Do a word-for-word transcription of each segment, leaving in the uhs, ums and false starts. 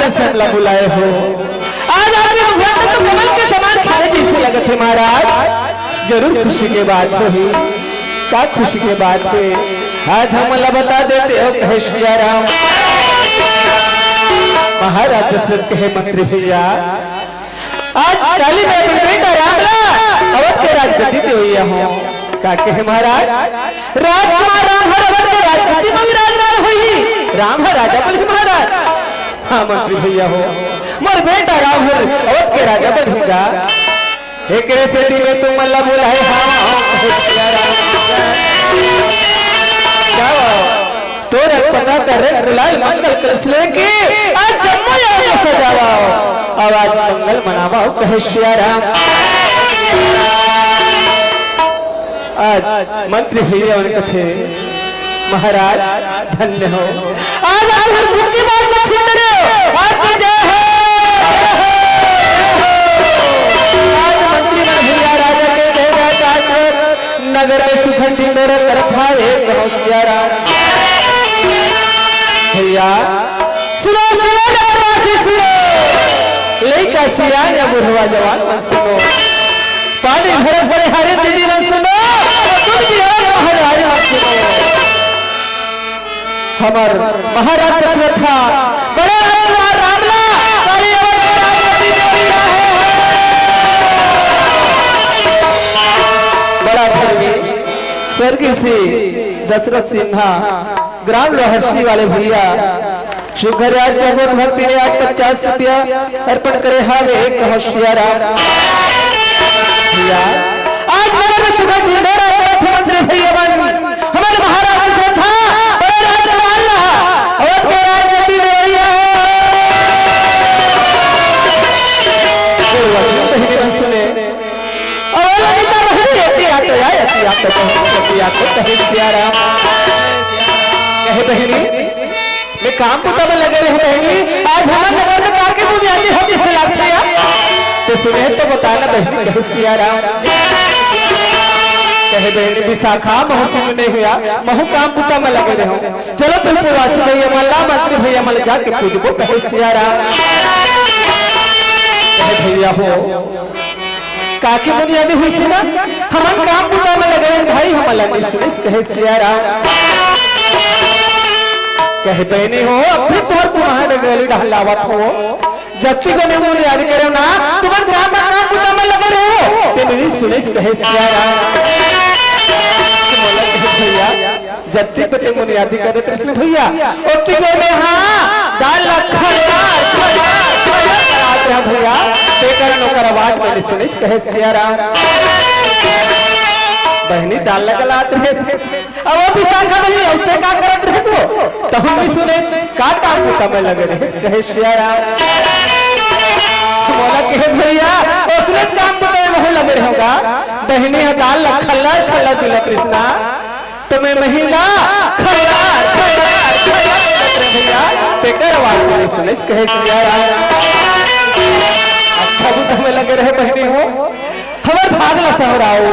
दर्शन ला बुलाए हो। आज आपके मुखड़ा तो कमल के समान खिले जैसे लगत हे महाराज। जरूर खुशी के बात होही। का खुशी के बात हे? आज हमन ला बता देते हो, कहे सिया राम। महाराज दशरथ कहे, मंत्री भैया, आज काली मैं अपन बेटा राम ला अवध के राजगद्दी दे होइया हूँ। का कहे महाराज? राजकुमार राम हर अवध के राजगद्दी में विराजमान होही। राम हर राजा बोले महाराज। हाँ मंत्री भैया हो, मोर बेटा राम हर अवध के राजा बनेगा। एकरे सेती में तुमन ला बुलाए हंव। जाओ, तोर पता करे गुलाल मंगल कलश लेके आज जम्मो यार को सजावा। अब आज मंगल मनावा, कहे सिया राम। आज मंत्री भैया मन कथे, महाराज धन्य हो। आज आप हर दुख की बात में छिंद रहे हो। आपकी जय हो। आज मंत्री मन भैया राजा के जय जयकार कर नगर में सुख ढिंडोरा करत हावे, कहो सिया राम। भैया सुनो, सुनो नगरवासी सुनो, लइका सियान या बुढ़वा जवान मन सुनो। पानी भरे पड़े हरे दीदी मन सुनो, और दूध पियावे महतारी मन सुनो। हमर महाराज दशरथ हा बड़े राजकुमार राम ला काली अवध के राजगद्दी दे दिया है। बड़ा धर्मी स्वर्गीय श्री दशरथ सिन्हा ग्राम लोहर्षि वाले भैया सुघर आज भगवत भक्ति में आज पचास रुपया अर्पण करे हावे, कहो सिया राम। भैया, आज नगर में सुघर ढिंडोरा करत हे मंत्री भैया मन, हमर महाराज दशरथ हा बड़े राजकुमार ला अवध के राजगद्दी दे होइया है। गुरुवर जी, कहीं नहीं सुने। अरे ललिता बहनी, अति आतो या, अति आतो बहनी, अति आतो कहे सिया राम। कहे बहनी, मैं काम बुता में लगे रहे बहनी, आज हमर नगर में काके बुनियादी हो किसे लागथे या? ते सुने तो बता ना बहनी, कहे सिया राम। कहे बहनी विशाखा, महू सुन नहीं हुआ, महू काम बुता में लगे रहे हो। चलो फिर प्रवासी भैया मन ला, मंत्री भैया मन ला जाके पूजबो, कहे सिया राम। कहे भैया हो, काके बुनियादी होइस ना, हमन काम बुता में लगे हन भाई, हमन ला नइ सुनिस, कहे सिया राम। कहे बहनी हो, अब फिर तोर कुम्हार गली डहलावत हो। जत्ती को नहीं बुनियादी करे ना, तुमन काम, काम बुता में लगे रहे हो, ते नइ सुनिस, कहे सिया राम। बोला, कहे भैया, जत्ती को ते बुनियादी करे कृष्ण भैया, ओत्ती को में हाँ, दाल ला खल्लार, खल्लार, खल्लार करात रहा भैया, तेकर ओकर आवाज में नइ सुनिस, कहे सिया राम। बहनी दाल ला गलात रहे से। अब वो विशाखा बहनी, अब ते का करत रहे से वो? तो हम भी सुने, का काम बुता में लगे रहे, कहे सिया राम। मोला कहे भैया, ओसने काम बुता में लगे रहोगा। बहनी हा दाल ला खल्लार, खल्लार दिला कृष्णा। तो मैं महिला खल्लार, खल्लार, खल्लार दिला भैया। तेकर आवाज में सुनिस, कहे सिया राम। अच्छा बुता में लगे रहे बहनी हो। हमर भाग ला सहराओ।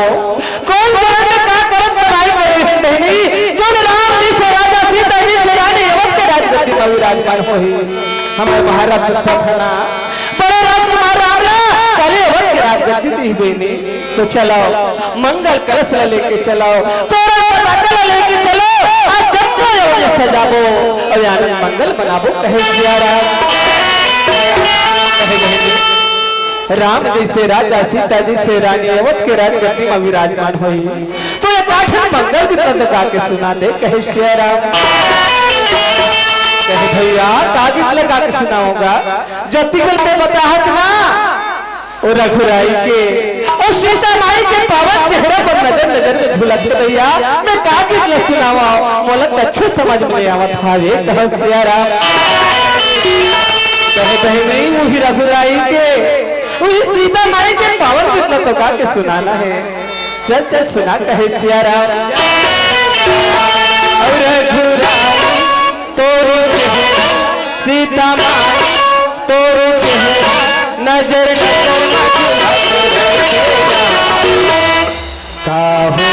कोन जन्म में का करम कमाई करे हन बहनी, जोन राम जी से राजा, सीता जी से रानी, अवध के राजगद्दी में विराजमान होही। हमर महाराज दशरथ हा ना, बड़े राजकुमार राम ला, काली अवध के राजगद्दी दी बहनी। तो चलो, मंगल कलश ला लेके चलो, तोरण पताका ला लेके चलो, आज जम्मो अयोध्या सजाबो, अउ आनंद मंगल मनाबो, कहे सिया राम। कहे बहनी, राम जैसे राजा, सीता जैसे रानी, अवध के राजगद्दी में विराजमान होही। तो एकाठन मंगल गीत तो गा के सुना दे, कहे सिया राम। कहे भैया, का गीत ला गा के सुनाओगा? जतिगल पे बताहत ना, ओ रघुराई के, ओ सीता माई के पावन चेहरा पर नजर नजर में झुलत हे भैया, मैं का गीत ला सुनावा, मोला कछु समझ में नइ आवत हावे, कहो सिया राम। कहे बहनी, वही रघुराई के, वही सीता माई के पावन गीत ला तो गा के सुनाना हे। चल चल सुना, कहे सिया राम। और रघुराई तोर चेहरा, सीता माई तोर चेहरा, नजर नजर में झुलत रहे। का हो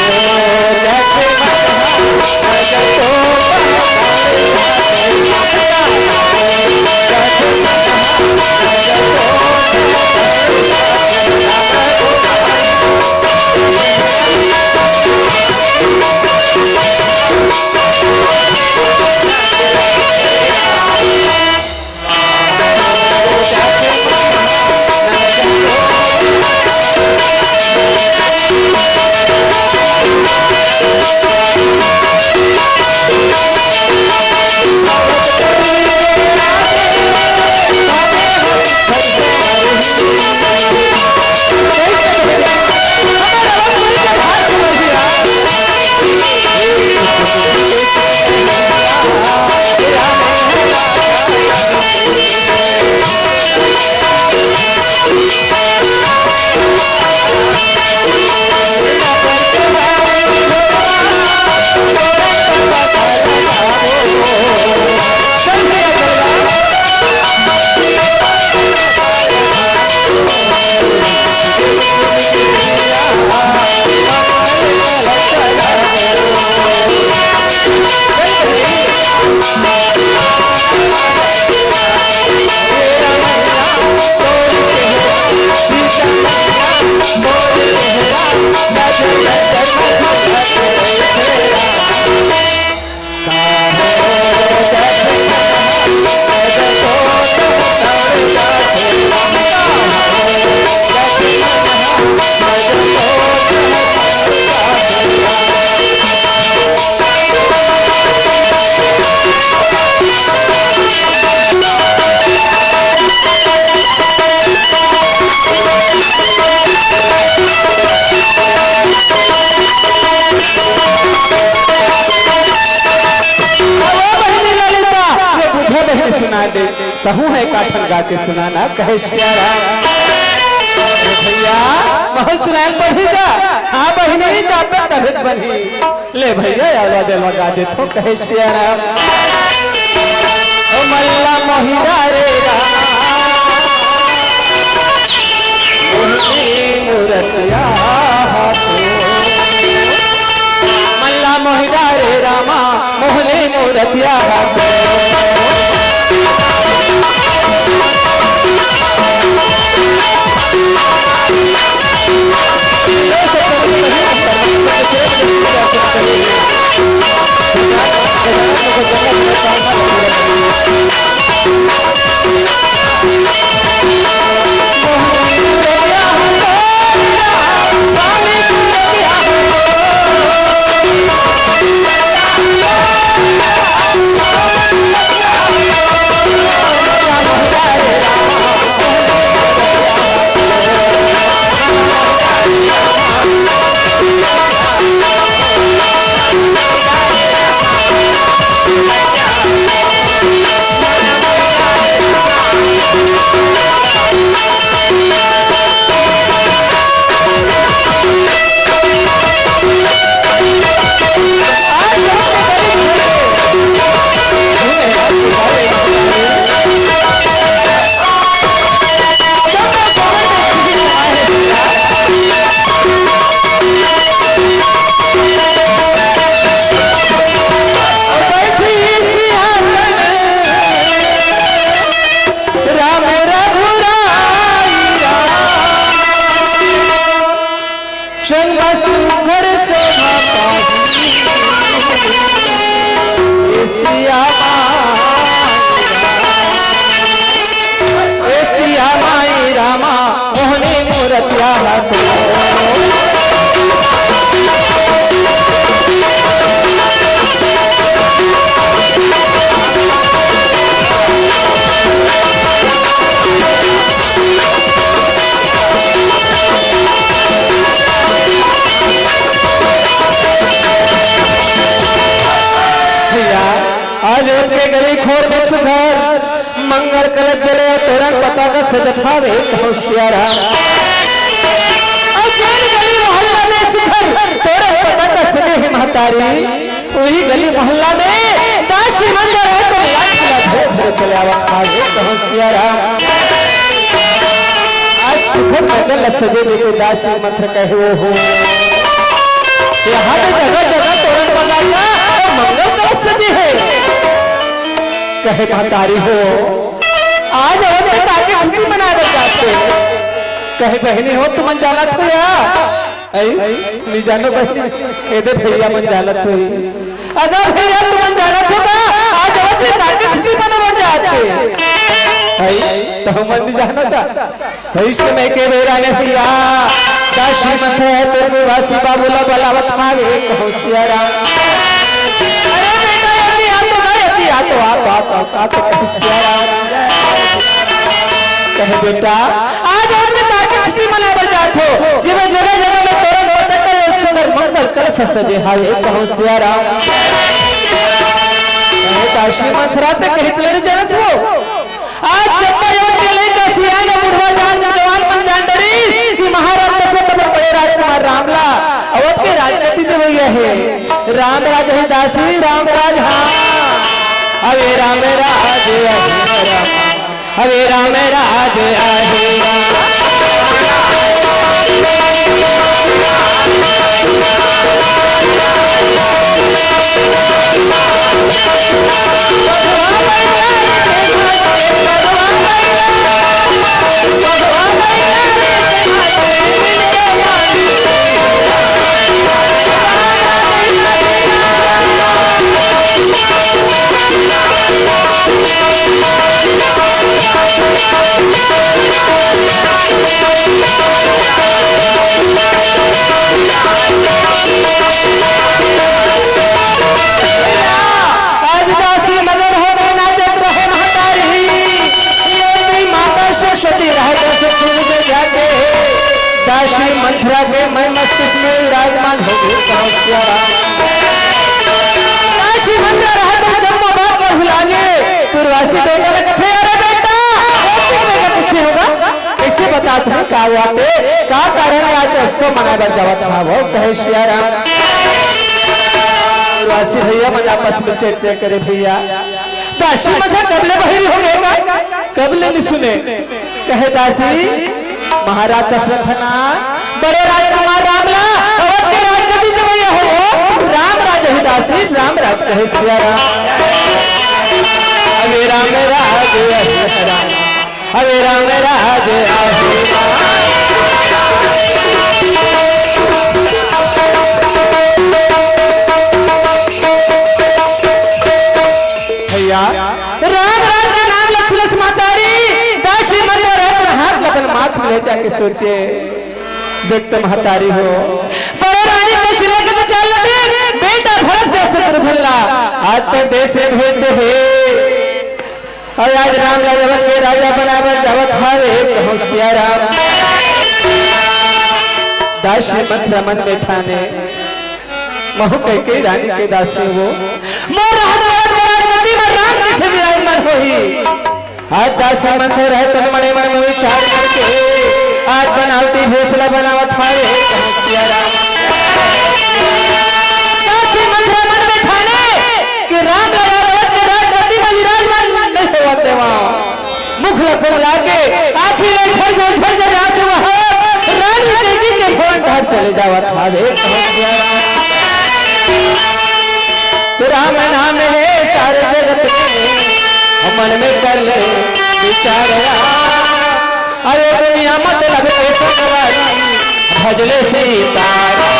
लक्ष्मण, नजर तो दे, तहूँ ह एकाठन गा के सुना ना, कहे सियाराम। अरे भैया, बहुत सुनाइल पड़ही का? हाँ बहिनी, जाता तबे त बनही। ले भैया, आवा देवा गा देथों, कहे सियाराम। ओ मल्ला मोहिरा रे राम, मोहनी मूरतिया हाथो। मल्ला मोहिरा रे रामा, मोहनी मूरतिया हाथो। राम रघुराई राम। संग सुघर शोभा पाही। ए सिया माई राम, ए सिया माई रामा, मोहनी मूरतिया हाथो। भैया, आज रोज के गली खोर में सुघर मंगल कलश जले अउ तोरण पताका सजत हावे, कहूँ सियाराम। अउ जेन गली मोहल्ला में सुघर तोरण पताका सजे हे महतारी, उही गली मोहल्ला में दासी मन जो हे तो लाठी ला धरे धरे चले आवत हावे, कहूँ सियाराम। आज सुघर मंगल ला सजे देखे दासी मंथरा कहे ओ हो। यहाँ तो जगह जगह तोरण पताका अउ मंगल कलश सजे हे। कहे महतारी हो, आज अवध में काके खुशी मनाए बर जात हे। कहे बहिनी हो, तुमन जानत हो या? अई, नी जानो बहिनी, एदे भैया मन जानत होही। अगर भैया तुमन जानत हो का, आज अवध में काके खुशी मनाए बर जात हे। अई, त हमन नी जानत। भविष्य में के बेरा ने भैया, दासी मंथरा हे तेरे निवासी बाबू ला बलावत हावे, कहूँ सियाराम। अरे बेटा, अभी आ तो ना, अभी आ तो, आ तो, आ तो, आ तो, कहूँ सियाराम। कहे बेटा, आज अवध में काके खुशी मनाए बर जात हो, जेमे जगह जगह में तोरण पताका अउ सुंदर मंगल कलश सजे हावे, कहूँ सियाराम। कहे दासी मंथरा ते कहे चले जानस हो। आज जब अवध के लइका सियान बुढ़वा जान जवान मन जान डरिस कि महाराज दशरथ अपन बड़े राजकुमार राम ला अवध के राजगद्दी देवइया हे। राम राज हे दासी, राम राज, हाँ। अबे राम राज, अबे राम, अबे राम राज, अबे राम। आज दासी मगन होके नाचत रहे महतारी। ये भी माता सरस्वती रहत से सूरज जाके। दासी मंथरा के मय मस्तिष्क में विराजमान हो गई, कहूँ सियाराम। दासी मंथरा रहत जम्मा बात भुला गे। तुरवासी बेटा ला कथे, "अरे बेटा, वो किस बेटा पूछे होगा? कइसे बता तुम्हें का बात हे? का कारण हे आज उत्सव मनाए बर जावत हव?" कहे सियाराम। तुरवासी भइया मन आपस में चर्चा करे भइया। दासी मंथरा कब ले बहिरी हो गे का? कब ले नइ सुने? कहे दासी, महाराज दशरथ ना, बड़े राजकुमार राम ला, अवध के राजगद्दी देवइया हो, राम राज हे दासी, राम राज कहे सियाराम। अरे राम राज अहि राम, अरे राम राज अहि राम। भइया, राम राज के नाम ल सुनस महतारी, दासी मंथरा अपन हाथ ल अपन माथ में ले जाके सोचे, देख तो महतारी हो, बड़े रानी दशरथ के तो चाल लगे, बेटा भरत जइसे दुर्बल ला, आज तो देश में भेज दे हे, अउ आज राम ला अवध के राजा बनाए बर जावत हवे, कहूँ सियाराम। दासी मंथरा मन में ठाने, महूँ कैकेयी रानी के दासी हों। मोर रहत रहत राजगद्दी में राम कइसे विराजमान होही। आज दासी मंथरा तन मन मन में विचार करके आज बनावटी भेस ला बनावत हवे, कहूँ सियाराम। दासी मंथरा मन में ठाने कि राम ला अवध के राजगद्दी में विराजमान नइ होवत देवँव। मुख ला कुमला के आँखी ले झरझर झरझर आँसू बहावत रानी कैकेयी के भवन डहर चले जावत हवे, कहूँ सियाराम। राम नाम हे सारे जगत में, मन में कर ले विचार। अरे दुनिया मतलब के संगवारी, भजले सीताराम।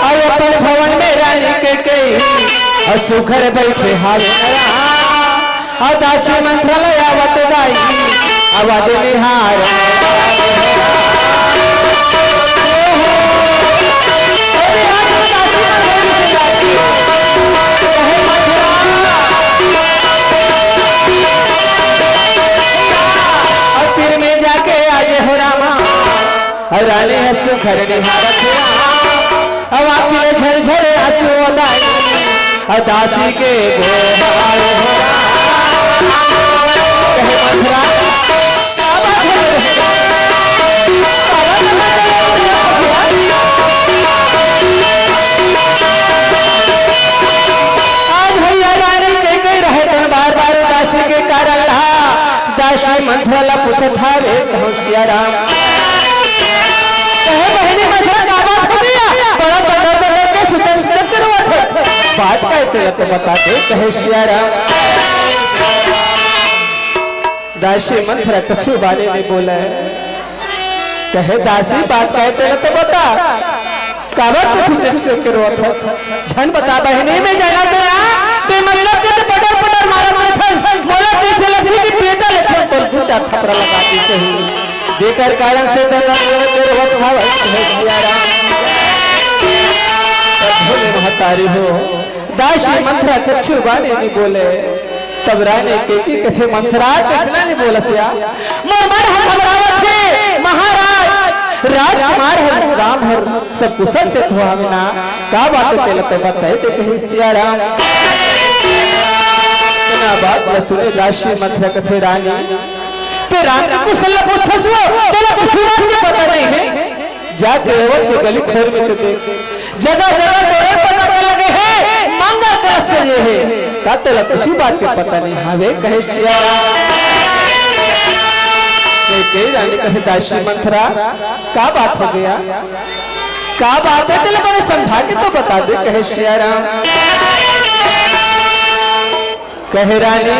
अउ अपन भवन में रानी कैकेयी, अउ सुघर बइठे हवे राम। अउ दासी मंथरा ला आवत दाई, अवध निहार। अउ तीर में जाके आगे हो रामा, अउ रानी ह सुघर निहारत हे राम। अउ आँखी ले झरझर आँसू ओ दाई, अउ दासी के गोहार हो राम। कहे मंथरा, आज भइया रानी कैकेयी रहे तन बार बार दासी के कारण ला दासी मंथरा ला पूछत हवे, कहूँ सियाराम। कहे बहिनी मंथरा का बात हो गे, बड़ा बदर बदर के सुचक सुचक के रोवत हे। बात का हे तेला तो बता दे, कहे सियाराम। दासी मंथरा कछु बारे नइ बोले। कहे दासी बात का हे तेला तो बता। काबर तू चुचक चुचक के रोवत हस? झन बता बहिनी, मैं जानत हँव ना, ते मतलब के ते पटर पटर मारत रहिथस। मोला कइसे लगथे कि बेटा लक्ष्मण तोर दू चार थपरा लगा दिस होही, जेकर कारण से ते रोवत हवस, हे सियाराम। तब भोले महतारी हो, दासी मंथरा कछु बारे नइ बोले। तब रानी कैकेयी कथे, मंथरा कइसना नइ बोलस या? मोर मन ह घबरावत हे, महाराज, राजकुमार हर, राम हर, सब कुशल से तो हवे ना, का बात हे तेला तो बताए दे, कहे सियाराम। इतना बात ला सुने दासी मंथरा कथे, रानी, ते राम के कुशल ला पूछथस वो, तेला कुछु बात के पता नइ हे। जाके अवध के गली खोर में तो देख, जगह जगह तोरे पता के लगे हे, मंगल कलश सजे हे। का तेला कुछु बात के पता नइ हवे, कहे सियाराम। कैकेयी रानी कहे, दासी मंथरा, का बात हो गे? का बात हे, तेला बने समझा के तो बता दे, कहे सियाराम। कहे रानी,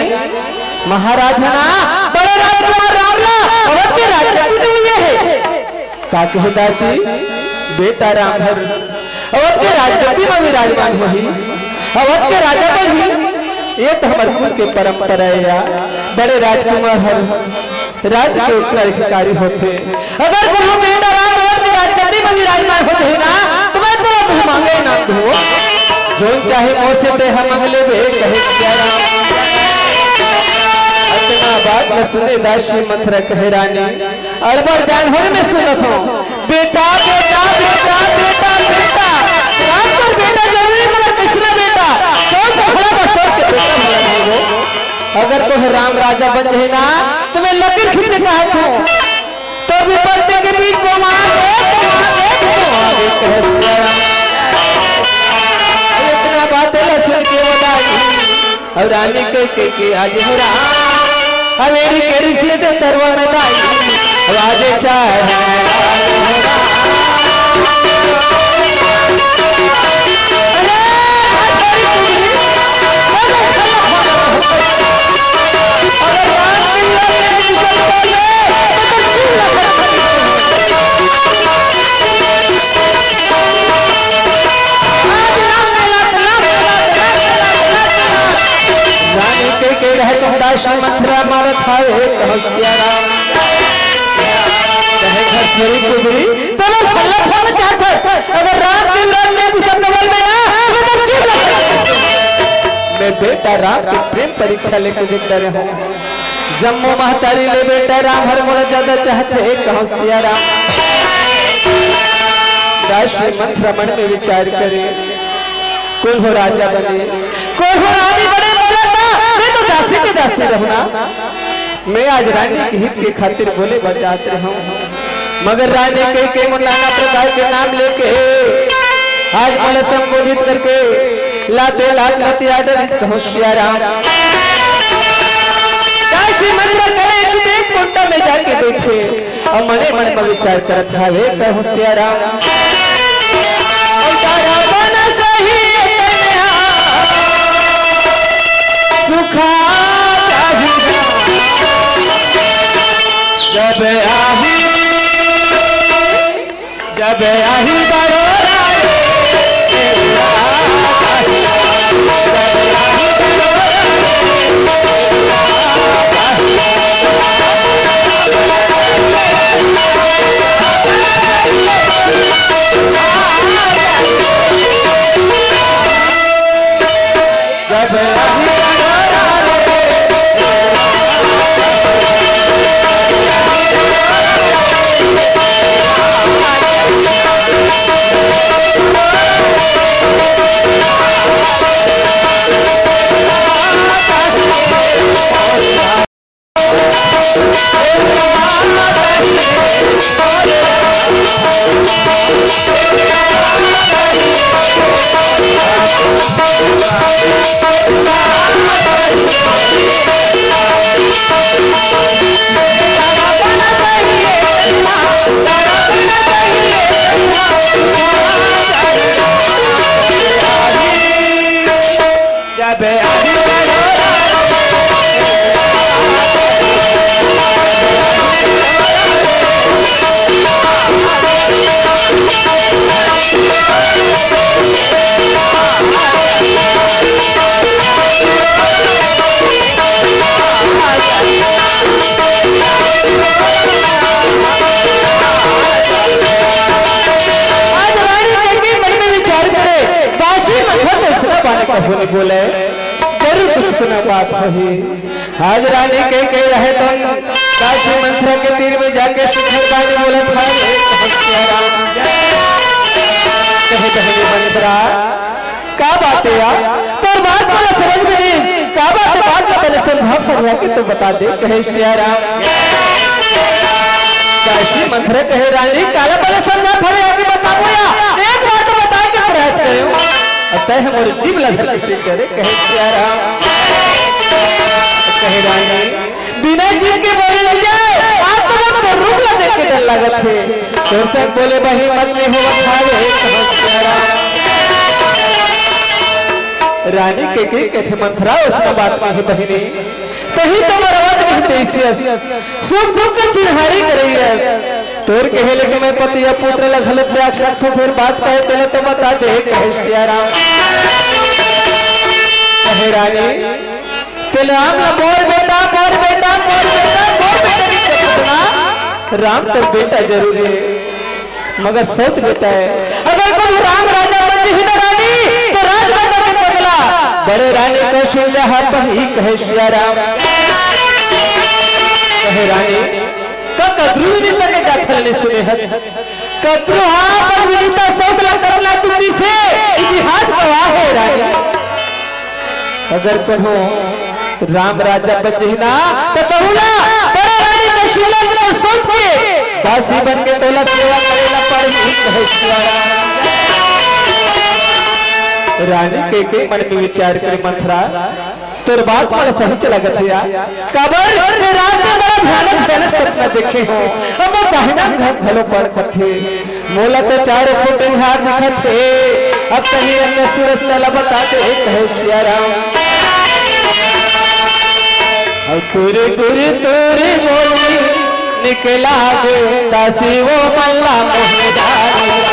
महाराज ह ना, बड़े राजकुमार राम ला अवध के राजगद्दी देवइया हे। का कहे दासी, बेटा राम हर अवध के राजगद्दी म विराजमान होही, अवध के राजा बनही। ये तो हमर कुल के परंपरा हे या, बड़े राजकुमार हर राज्य के उत्तराधिकारी होथे। अगर कोनो बेटा राम अवध के राजगद्दी म विराजमान हो जाही ना, त मैं तोला मुँह मांगे ना तू, जोन चाहे मोसे ते हम मांग लेबे, कहे सिया राम। अतना बात न सुने दासी मंथरा कहे रानी, अड़बड़ जान होय में सुनत हों। बेटा, बेटा, बेटा, बेटा, बेटा, राम कर बेटा जरूरी, मगर किसना बेटा? सौ सफला बसर के बेटा मरत हो। अगर तोहे राम राजा बन जाए ना, तो मैं लकीर खींच के कहा तू। तो विपत्ति के बीच घुमा दे, घुमा दे, घुमा दे, कहे सिया राम। इतना बात है लक्ष्मण के बताई। और रानी के, के, के आज हो रहा। हवेली के ऋषि दे तरवन दाई। राजे चाहे। रानी के, के रहे तुम दासी मंथरा मारत हावे, कहो सिया राम। कहे घर छोरी कुबरी, तोला फल्ला फोन चाहत हस। अगर राम के विरोध में तू सब डबल में ना, तो मैं तब चुप लग। मैं बेटा राम के प्रेम परीक्षा लेके देख रहे हूँ। जम्मो महतारी ले बेटा राम हर मोला ज्यादा चाहत हे, कहो सिया राम। दासी मंथरा मन में विचार करे, कोन हो राजा बने, कोन हो रानी बने, बोला था, मैं तो दासी के दासी रहूं ना। मैं आज रानी के हित के खातिर बोले बर जात रहूं, मगर रानी के, के मोर नाना प्रकार के नाम लेके आज मोला संबोधित करके लाते लात लतिया डरिस, कहो सिया राम। दासी मंथरा करे चुप एक कोंटा में जाके बैठे। अउ मने मन में विचार करत हावे, कहो सिया राम। अउ तारा बन सही तनहा सुखा जाही। जब आही, जब आही बड़ोरा रे, जब आही बड़ोरा रे, आज रानी कइके मन में विचार करे, दासी मंथरा तो सुना पाने का होने बोले, जरूर कुछ तो ना बात होही। आज रानी कइके रहे तन दासी मंथरा के तीर में जाके शिखर बानी बोलत हवे, कहे बहनी मंथरा, का बात हे यार? तोर बात मोला समझ में नहीं। का बात हे? बात ला पहले समझा फरिया के तो बता दे, कहे सिया राम। दासी मंथरा कहे रानी, काला पहले समझा फरिया के बताबो या? एक बार तो बताए के प्रयास करो। अतः मोर जीव ला धरती करे, कहे सिया राम। कहे रानी, बिना जीव के बोले नहीं जाए, आज तो मोर तोर रूप ला देख के डर लागत हे। तोर संग बोले बर हिम्मत नहीं होवत हावे, कहो सिया राम। रानी कइके कथे मंथरा, ओसना बात नहीं बहिनी, तहीं तो मोर अवध में तइसे अस, सुख दुख के चिन्हारी करई हे। तोर कहे ले कि मैं पति या पुत्र ला घलो त्याग सकथों, फेर बात कहे तेला तो बता दे, कहे सिया राम। कहे रानी, तेला राम ला मोर बेटा, मोर बेटा, मोर बेटा, मोर बेटा नहीं कहत ना। राम तो बेटा जरूर हे, मगर सौत बेटा हे। अगर कोनो राम राजा बन अरे रानी कौशल्या हा पही कहे सिया राम। कहे रानी, का कतरू विनीता के गाथा ल नइ सुने हस? कतरू हा पर विनीता सौत ला करना तुमनी से इतिहास गवाह हे रानी। अगर कहूँ राम राजा बन जही ना, त कहूँ ला, बड़े रानी कौशल्या के तो सौंप के दासी बन के तोला सेवा करे ला पड़ही, कहे सिया राम। रानी के, के मन में विचार करे मंथरा, तोर बात मोला सही चला गथे यार। काबर मैं रात में बड़ा भयानक, भयानक सपना देखे हों। अब मोर दाहिना हाथ घलो पड़ पथे। मोला तो चारों खुट अंधियार दिखत हे। अब तहीं अकछु रस्ता ला बता दे, कहे सिया राम। अब तुरी तुरी तुरी बोली निकला दे, दासी वो मल्ला मोहदारी।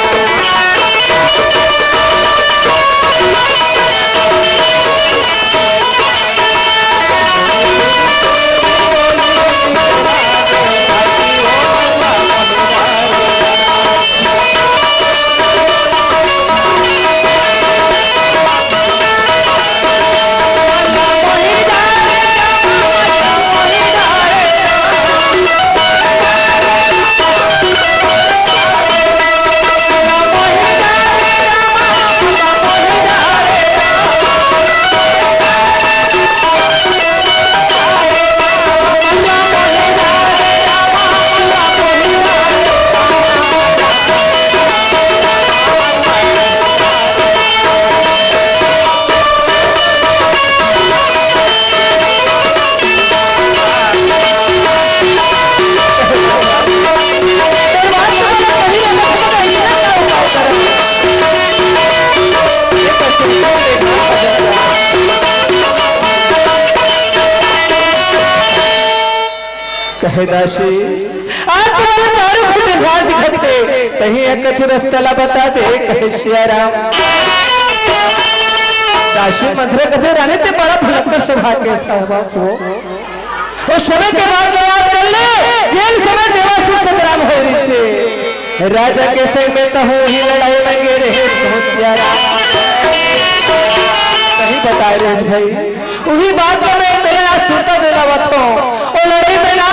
कहे दासी, आज तुम्हारे चारों खुट अंधियार दिखत हे, तहीं अकछु रस्ता ला बता दे, कहे सिया राम। दासी मंथरा कथे, रानी ते बड़ा भयंकर स्वभाव के साहबास हो। ओ समय के बात ला याद कर ले, जेन समय देवासुर संग्राम होय रहिसे। राजा के संग में तहूँ ही लड़ाई में गे रहे, कहे सिया राम। सही बताय रहे भाई। उही बात ला मैं तोला आज सुरता देला आवत हों। ओ लड़ई में ना,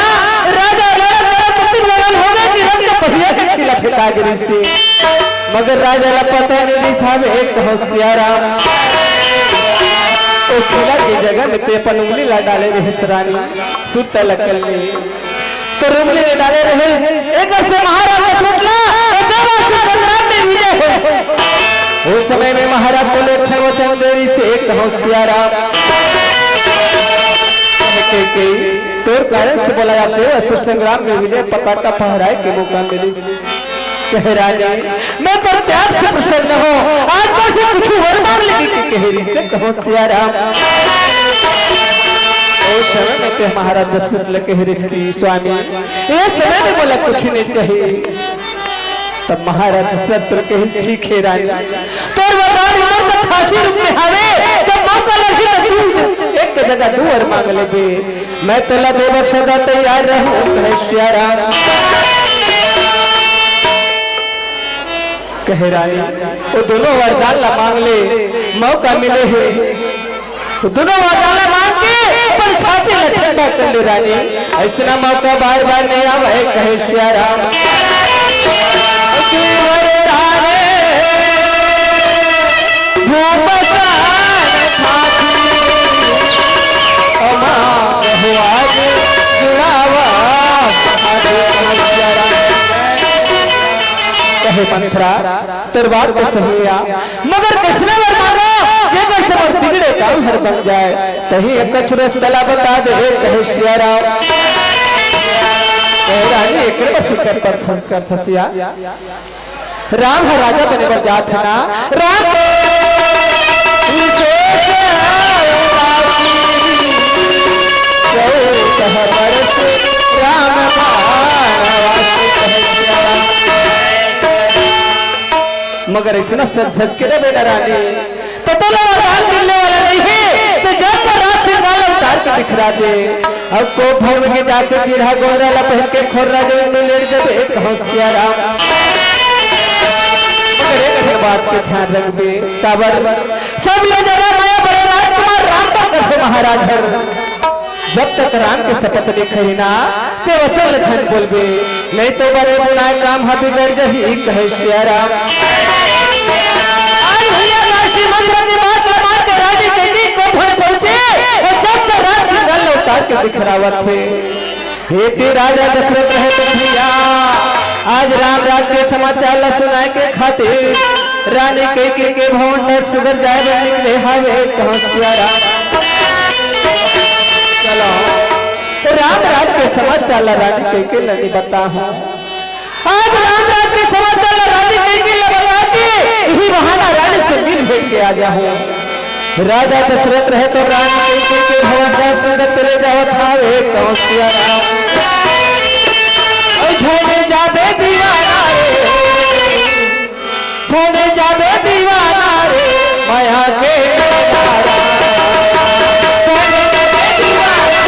राजा लड़त लड़त अतिक लगन होगे कि रथ के पहिया के खीला फेंका गे रहिसे। मगर राजा ला पता नइ रहिस हवे, कहे सिया राम। ओ खीला के जगह में ते अपन उंगली ला डाले रहेस रानी, सुरता ला कर ले। तो रुमली ले डाले रहे, एकर से महाराज दशरथ ला, तो देवासुर संग्राम में विजय होय। उस समय में महाराज बोले, "ठन वचन दे रहिसे, कहे सिया राम।" कहे के, के, तोर कारण से बोला जाते हो, असुर संग्राम में विजय पताका फहराए के मौका मिलिस। कहे रानी, मैं तोर त्याग से प्रसन्न हों, आज मोर से कुछ वर मांग ले, कहे रहिसे, कहे सिया राम। ओ समय में ते महाराज दशरथ ल कहे रहिस कि स्वामी, ए समय में मोला कुछ नइ चाही। तब महाराज दशरथ ल कहिस, ठीक हे रानी, तोर वरदान हमर बर फांसी रूप में हवे, जब मौका लगही त तू एक के जगह दू वर मांग लेबे। मैं तोला देबर सदा तैयार रहूं, कहे सिया राम। कहे रानी, ओ दोनों वरदान ला मांग ले, मौका मिले हे। ओ दोनों वरदान ला मांग के अपन छाती ला ठंडा कर ले रानी, अइसना मौका बार बार नइ आवय, कहे सिया राम। ओ तू वरदान भूप प्राण खाती, अमा बहुआज जुड़ावा, कहे मंथरा, तोर बात तो सही हे, मगर कइसना वर मांगों, जेकर से मोर बिगड़े काम हर बन जाय। तहीं अकछु रस्ता ला बता दे, कहे सिया राम। कहे रानी, एकर बर फिकर पर फंस कर फंसिया। राम ह राजा बने बर जात हे ना, राम मगर अइसना सज धज के रहे ना रानी, त तोला वरदान मिलने वाला नइ हे, त जब पर रात से गाल उतार के बिखरा दे। अब कोप भर में जाके चिरहा गोंदरा ला पहिर के खोर राजा में लेट जबे, कहे सिया राम। मगर एक ठन बात के ध्यान रखबे, काबर सब ले जगह माया बड़े राज के तो महाराज हर जब तक राम के सपत नइ खही ना, ते वचन ल झन बोलबे, नइ तो बने बुनाए काम ह बिगड़ जही, कहे सिया राम। आज भैया काशी मंत्र के बात ल मान के रानी कैकेयी कोप भवन पहुंचे, अउ जब तक राज श्रृंगार ल उतार के बिखरावत हे। हे ते राजा दशरथ रहे तो भैया, आज राम राज के समाचार ल सुनाए के खातिर रानी कैकेयी के भवन डहर सुघर जाए बर निकले हावे, कहे सिया राम। चलो, तो राम राज के समाचार ल रानी कैकेयी ल नइ बताहूं। आज राम राज के समाचार ल रानी कैकेयी ल बता के इही बहाना रानी से मिल भेंट के आ जाहूं। राजा दशरथ रहे तो रानी कैकेयी के भवन डहर सुघर चले जावत हावे, कहे सिया राम। ओ झन जाबे दीवाना रे, झन जाबे दीवाना रे, मया के किनारा। झन जाबे दीवाना रे,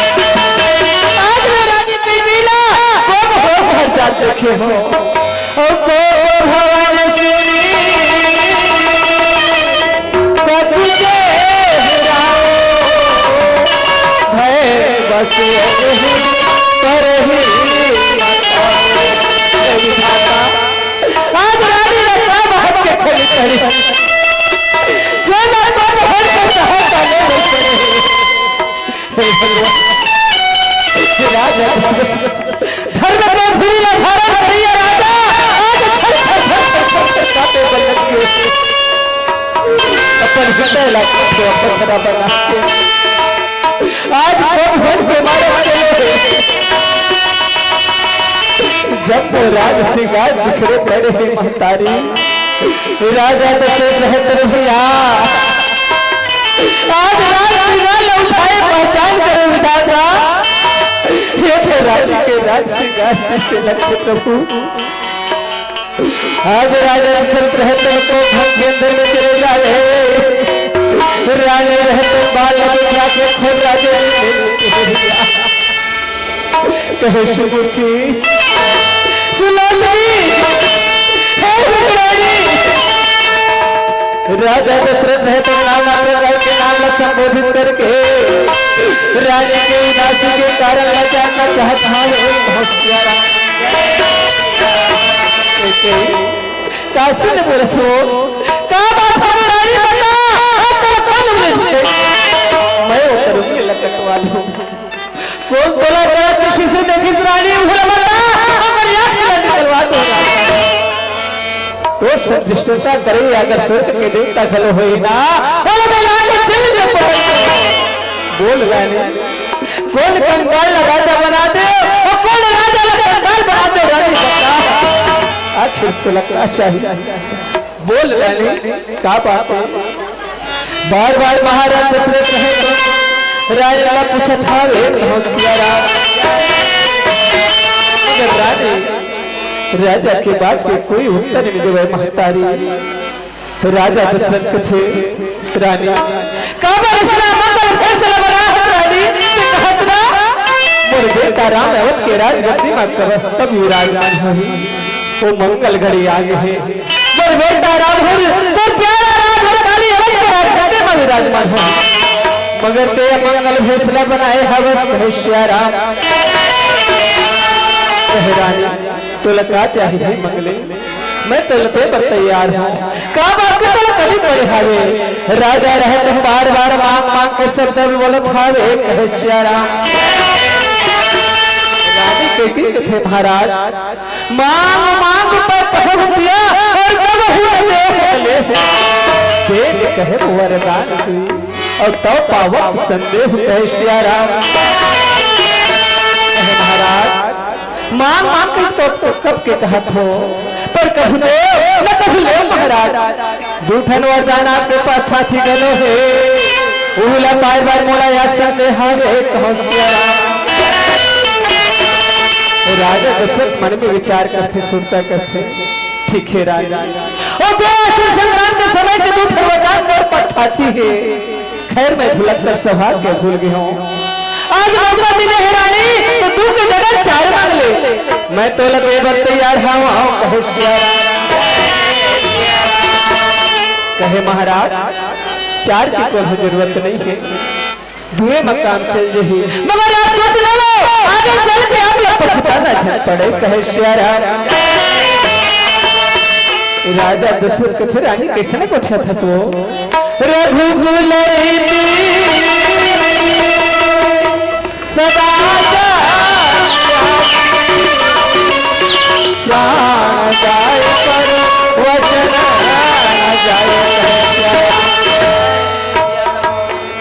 आज मैं रानी कैकेयी ला कोप भवन डहर जात देखे हों। ओ कोप भवन सुनी सकुचेहराओ, भय बस अनहिं करहिं बताओ। हे विधाता, आज रानी ल का बात के खली करी, जे मैं कोप भवन के डहर जाने बर पड़े हे। हे भगवान, हे राजा, धर्म के धुरी ला धारण करइया राजा, आज छल छल छल छल छल छल कांपे बर लग गे। अपन हृदय ला कुछ अपन बना बना के, आज कोप भवन के मारे चले हे। जब वो राज श्रृंगार बिखरे पड़े हे महतारी, राजा दशरथ रहे तो भैया, आज राज श्रृंगार ल उठाए पहचान करे विधाता। हे तो रानी के राज श्रृंगार जइसे लगथे प्रभु। आज राजा दशरथ रहे तो कोप भवन के अंदर में चले जावे। रानी रहे तो बाल में बैठा के खुद राजे कहे सुमुखी, सुलोचनी, हे भगवानी। राजा दशरथ रहे तो नाम मात्र करके नाम ला संबोधित करके रानी के उदासी के कारण ला जानना चाहत हावे, हे बहुत प्यारा। कैसे? काशी ने बोला, सो का बात हे रानी, बता। मैं ओकर उंगली ला कटवा लूं। कोन तोला गलत दृष्टि से देखिस रानी, उहला बता, ओकर आँख ला निकलवा दो। तोर संग दुष्टता करे अगर स्वर्ग के देवता घलो होही ना, ओला मैं लाके जेल में पटक दूं। बोल रानी, कोन कंगाल ला राजा बना दे अउ कोन राजा ला कंगाल बना दे रानी, बता। आखिर तोला का चाहिए? बोल रानी, का बात हे? बार बार महाराज दशरथ रहे तो राजा ला पूछत हावे, कहो सिया राम। मगर रानी राजा के बात के कोई उत्तर नइ देवय महतारी। राजा दशरथ कथे, रानी, काबर अइसना अमंगल फैसला बना हस रानी? ते कहत ना, मोर बेटा राम अवध के राजगद्दी मा कब, कब विराजमान होही। ओ मंगल घड़ी आ गे हे। मोर बेटा राम हर, तोर प्यारा राम हर काली अवध के राजगद्दी मा विराजमान होही। मगर ते अमंगल फैसला बनाए हवस कहे सिया राम। कहे रानी, तोला का चाहिए मंगले? मैं तोला दे बर तैयार हूँ। का बात के तोला कमी पड़े हावे? राजा रहे तो बार बार मांग मांग के शब्द बोलत हावे कहे सिया राम। रानी कइसे कथे महाराज, मांग मांग पर कहो रुपया और कब हुआ दे ले। दे दे कहे वरदान तू और तब पावक संदेश कहे सिया राम। कहे महाराज, मांग मांग के तो, तो कब के कहत हो, पर कहू दे, न कहू ले महाराज। दू ठन वरदान आपके पास हाथी गलो हे। उला बार बार मोला याद संदेहा रे कहसिया राम। राजा दशरथ मन में विचार करथे, सुरता करथे, ठीक हे राजा। ओ दो असुर संग्राम के समय के दू ठन वरदान मोर पास हाथी हे। खैर, मैं भुलक्कड़ स्वभाव के भूल गे हूँ। आज मौका मिले हे रानी, तो दू के जगह चार मांग ले। मैं तोला दे बर तैयार हूँ, कहे सिया राम। कहे महाराज, चार की कोनो जरूरत नहीं है, दुए में काम चल जाही। मगर आप सोच लो, आगे चल के आप लोग पछताना झन पड़े, कहे सिया राम। राजा दशरथ कथे रानी कइसने गोठियाथस वो? रघुकुल